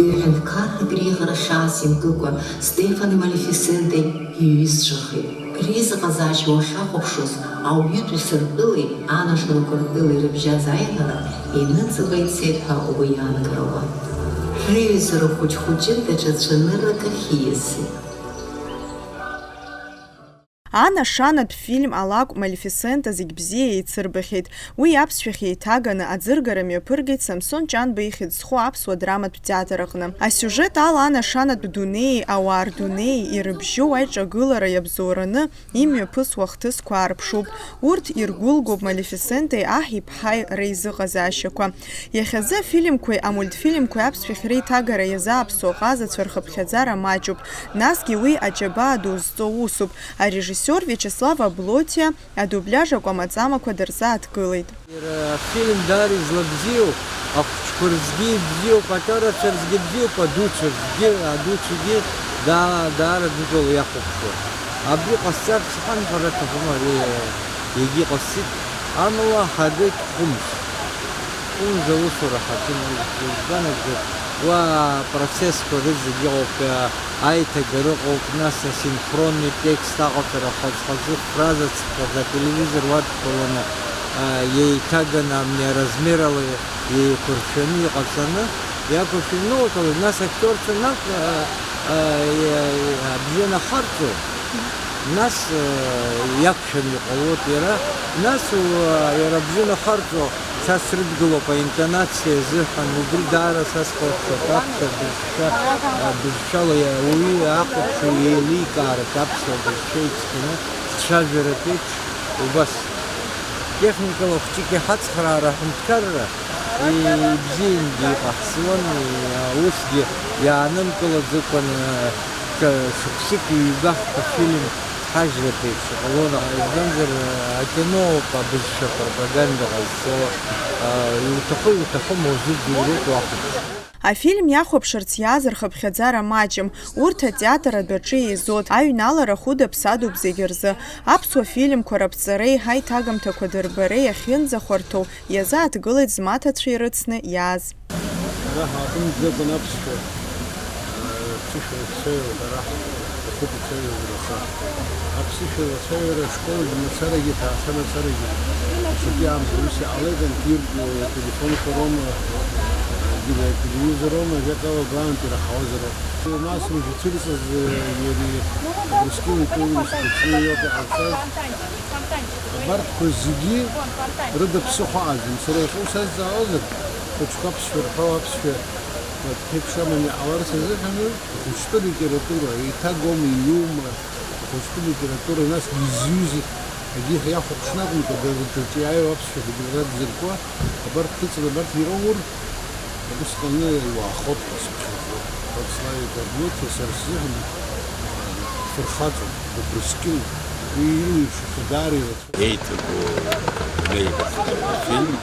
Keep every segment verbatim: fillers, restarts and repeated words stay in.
Ҩ-ҳәынҭқарратә реиӷара хьаас имкыкәа Стефани Малефисентеи иҩызцәахеит. Реизыҟазаашьа уахьахәаԥшуаз, ауаҩытәыҩса ртәылеи анашьарақәа ртәылеи ирыбжьаз аиӷара иныҵаба ицеит ҳәа угәы иаанкароума? Рыҩызара хәыҷ-хәыҷы даҽа цәаныррак ахь ииасит. Анашанатә фильм алакә Малефисента зегь бзиа еицырбахьеит. Уи аԥсшәахь еиҭаганы аӡыргара мҩаԥыргеит Самсон Ҷанба ихьӡ зху аԥсуа драматә театр аҟны. Асиужет ала анашанатә дунеии ауаа рдунеии ирыбжьоу аиҿагылара иабзоураны имҩаԥысуа ахҭысқәа аарԥшуп. Урҭ иргәылгоуп Малефисентеи аҳ иԥҳаи реизыҟазаашьақәа. Иахьазы афильмқәеи амультфильмқәеи аԥсшәахь реиҭагара иазааԥсоу аҟазацәа рхыԥхьаӡара маҷуп, насгьы уи аџьабаа ду зҵо усуп. Арежиссиор Виачеслав Аблотиа адубляж акәамаҵамақәа дырзааҭгылеит. Иара афильм даара излабзиоу, ахәыҷқәа рзгьы ибзиоуп, аҿарацәа рзгьы бзиоуп, адуцәа рзгьы, адуцәагьы даа-, даара гәыкала иахәаԥшуа. Абри ҟасҵарц сҳәан, ҳәара аҭахума, ари егьи ҟасҵеит. Амала ҳагеит хәымз. Хәымз аусура ҳаҿын, избан акәзар, уа апроцессқәа рызегь ыҟоуп, аиҭагара ыҟоуп, нас асинхронный текст аҟаҵара хаз-хазы, фраза цыԥхьаӡа ателевизор уадҳәаланы, а, еиҭаганы амни аразмерала еиқәыршәаны иҟаҵаны, иақәыршәаны иноуҳәалак, нас актиорцәа наҟ-, а, а, абжьы анахарҵо, нас, а, иақәшәаны иҟалоит иара, нас, уа, иара абжьы анахарҵо, са срыдгылоуп аинтонациа азыҳәан, убри даара са сҟалҵоит, аԥсуа бызшәа, а, бызшәала иа-, ауаҩы ахәаԥшуа еиликааратә аԥсуа бызшәа ицқьаны ҳцәажәаратә еиԥш, убас. Техникала хәҷык иҳацхраара аҳәынҭқарра, ибзиангьы иҟаҳҵон, усгьы иаанымкылаӡакәан, ка-, шықәсыки ҩбахк афильм ҳажьратә еиԥш иҟалон, избанзар, акино ауп абызшәа апропаганда ҟазҵо, иуҭаху-иуҭахым узыӡырҩуеит уахәаԥш. Афильм иахәаԥшырц иааз рхыԥхьаӡара маҷым, урҭ атеатр адәаҿы еизоит, аҩналара хәыда-ԥсадоуп зегь рзы. Аԥсуа фильмқәа раԥҵареи ҳаиҭагамҭақәа дырбареи ахьынӡахәарҭоу иазааҭгылеит змаҭацәа ирыцны иааз. Ҳара ҳааҟәымҵӡакәан аԥсшәа, э, ԥсышәа рацәаҩы ҳәа раҳ-, рхәыда цәаҩа рацәа. Аԥсышәа рацәаҩара ашкол мацарагьы, ҭаацәа мацарагьы, ҽакы аамҭа ус иҟалеит, анкьиртә, э, телефонқәа роума, э, телевизор роума, ажәакала, гәаантә ираҳауазароуп. Нас уажә ицәырҵыз, э, иареи Абрыскьыл итәы ус иҭацәны иоуп иҟарҵаз. Абарҭқәа зегьы рыда ԥсыхәа аӡам. Сара иахьа ус азҵаауазар, хәыҷқәа аԥсшәа рҳәо, аԥсшәа ԥеиԥш аманы иҟаларц азыҳәан, ахәыҷтәы литература еиҭагоума, ииума, ахәыҷтәы литература, нас изҩыз, егьи иахьа иахәаԥшны акәымкәа, дара рҿы иааиуа аԥсшәа зегьы рацәа дзыркуа, абарҭ ҭыҵны, абарҭ ираур, Убысҟаны иуаахоит ҳәа сыԥхьаӡоит. Владислав Егорлиа сара сзыҳәан фырхаҵоуп, дыбрыскьыл, уи илеиԥшыхьоу даара ирацәоуп. Еиҭагоу днеибаҳҵоит афильм.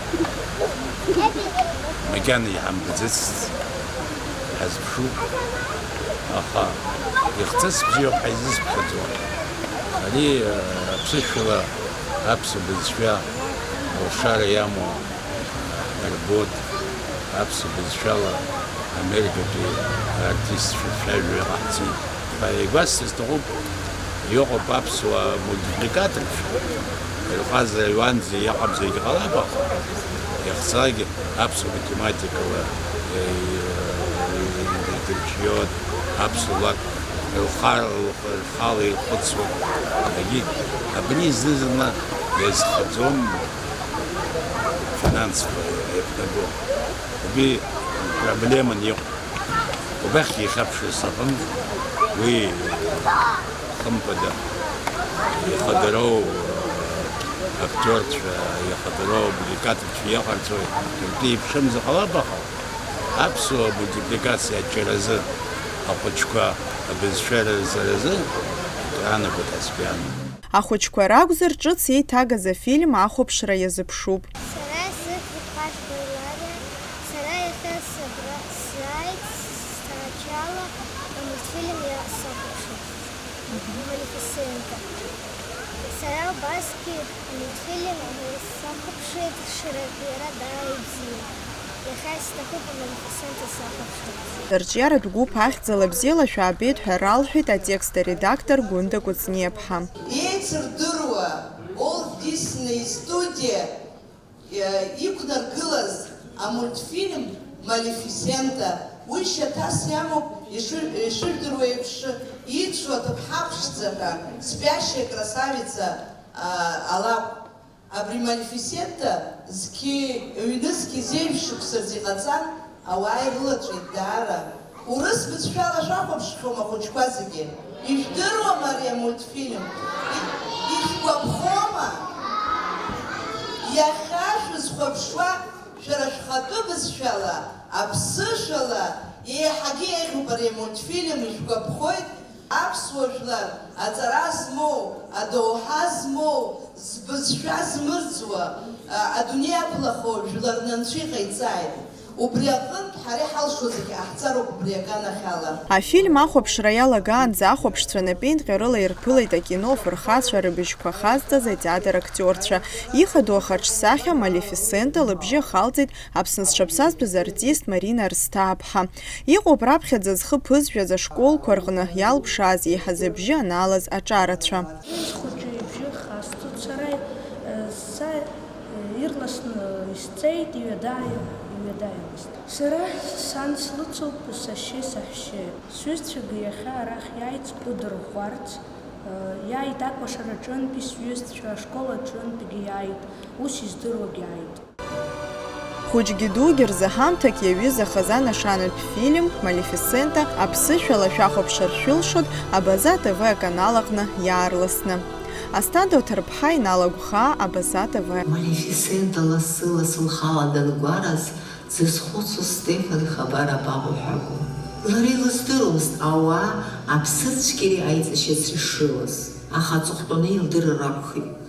Макьана иҳамбаӡацт, иҳазԥшуп, аха ихҵыс бзиоуп ҳәа изысԥхьаӡом. Ари, э, аԥсышәала аԥсуа бызшәа алшара иамоу Ҳнарбоит, аԥсуа бызшәала Америкатәи артистцәа цәажәо иҟаҳҵеит ҳәа игәасҭар сҭахуп. Иҟоуп аԥсуа мультипликаторцәа, Елҟаза Леуанти иҟамзаргьы ҟалап, аха иахьцалакгьы аԥсуа математикала, е, идырҿиоит, аԥсуа лакә рхала, рхала ирхәыцуеит. Егьи абри зны-зынла иазхаӡом. Финансқәа еиԥнаго. Убри проблеман иҟоуп. Убахьгьы ихьаԥшыр сҭахын, уи хымԥада ихадароу актиорцәа, ихадароу мультипликаторцәа иҟарҵо, егьырҭ еиԥшымзар ҟалап, аха аԥсуа мультипликациа аҿиаразы, ахәыҷқәа абызшәа рырҵаразы акыр аанагоит аспиан. Ахәыҷқәа ракәзар, ҿыц еиҭагаз афильм ахәаԥшра иазыԥшуп. Сара исыхьӡуп Хашба Илариа. Сара иахьа сыбра сзааит, сҭаацәала амультфильм иа-, сахәаԥшит. Малефисента. Сара убасгьы амультфильм сахәаԥшит, шра-, иара даара ибзиан. Иахьа исҭахуп аманифесто сахәаԥшырц. Арҿиаратә гәыԥ ахьӡала бзиала шәаабеит ҳәа ралҳәеит атекст аредактор Гәында Кәыҵниаԥҳа. Еицырдыруа Уолт Диснеи студиа, э, иқәнаргылаз амультфильм Малефисента, уи шьаҭас иамоуп, иши-, ишыжәдыруа еиԥш, ицу аҭыԥҳа ԥшӡа ҳәа, спящая красавица, а, алакә. Абри Малефисента зқьи ҩнызқьи зеижә шықәса рзы иҟаҵан, ауаа ирылаҵәеит даара. Урыс бызшәала шәахәаԥшхьоума ахәыҷқәа зегьы? Ижәдыруама ари амультфильм? И-, ишәгәаԥхома? Иахьа шәызхәаԥшуа шәара шәхатәы бызшәала, аԥсышәала, еиҳагьы еиӷьуп ари амультфильм, ишәгәаԥхоит. Аԥсуа жәлар аҵара змоу, адоуҳа змоу, збызшәа змырӡуа, а, адунеи ақәлахо жәлар нанцәа иҟаиҵааит. Убри аҟынтә ҳара иҳалшо зегьы ҟаҳҵароуп убри аганахьала. Афильм ахәаԥшра иалагаанӡа ахәаԥшцәа напеинҟьарыла ирԥылеит акино афырхацәа рыбжьқәа хазҵаз атеатр актиорцәа. Ихадоу ахаҿсахьа Малефисента лыбжьы ахалҵеит Аԥсны зҽаԥсазтәыз артист Марина Арсҭааԥҳа. Иҟоуп раԥхьаӡа зхы ԥызжәаз ашколқәа рҟны иалԥшааз еиҳа зыбжьы анаалаз аҿарацәа. Схәыҷы ибжьы хасҵоит сара, са ирласны исҵеит, иҩадаҩ-, иҩадаҩымызт. Сара сан слыцуп, сашьеи саҳәшьеи. Сҩызцәагьы иахьа арахь иааит сгәы дырӷәӷәарц, иааит акәашараҿынтәи сҩызцәа, ашкол аҿынтәгьы иааит, ус издыруагьы ааит. Хәыҷгьы дугьы рзы ҳамҭак иаҩызахаз анашанатә фильм Малефисента аԥсышәала шәахәаԥшыр шәылшоит Абаза Т В аканал аҟны иаарласны. Асҭанда Оҭырԥҳа, Инал Агәхаа, Абаза Т В. Малефисента лассы-лассы лхала дангәараз, дзызхәыцуаз Стефан ихабар абаҟоу ҳәа акәын. Лара илыздыруамызт ауаа аԥсыцәгьареи аиҵашьыцреи шрылаз, аха аҵыхәтәаны илдырыр акәхеит.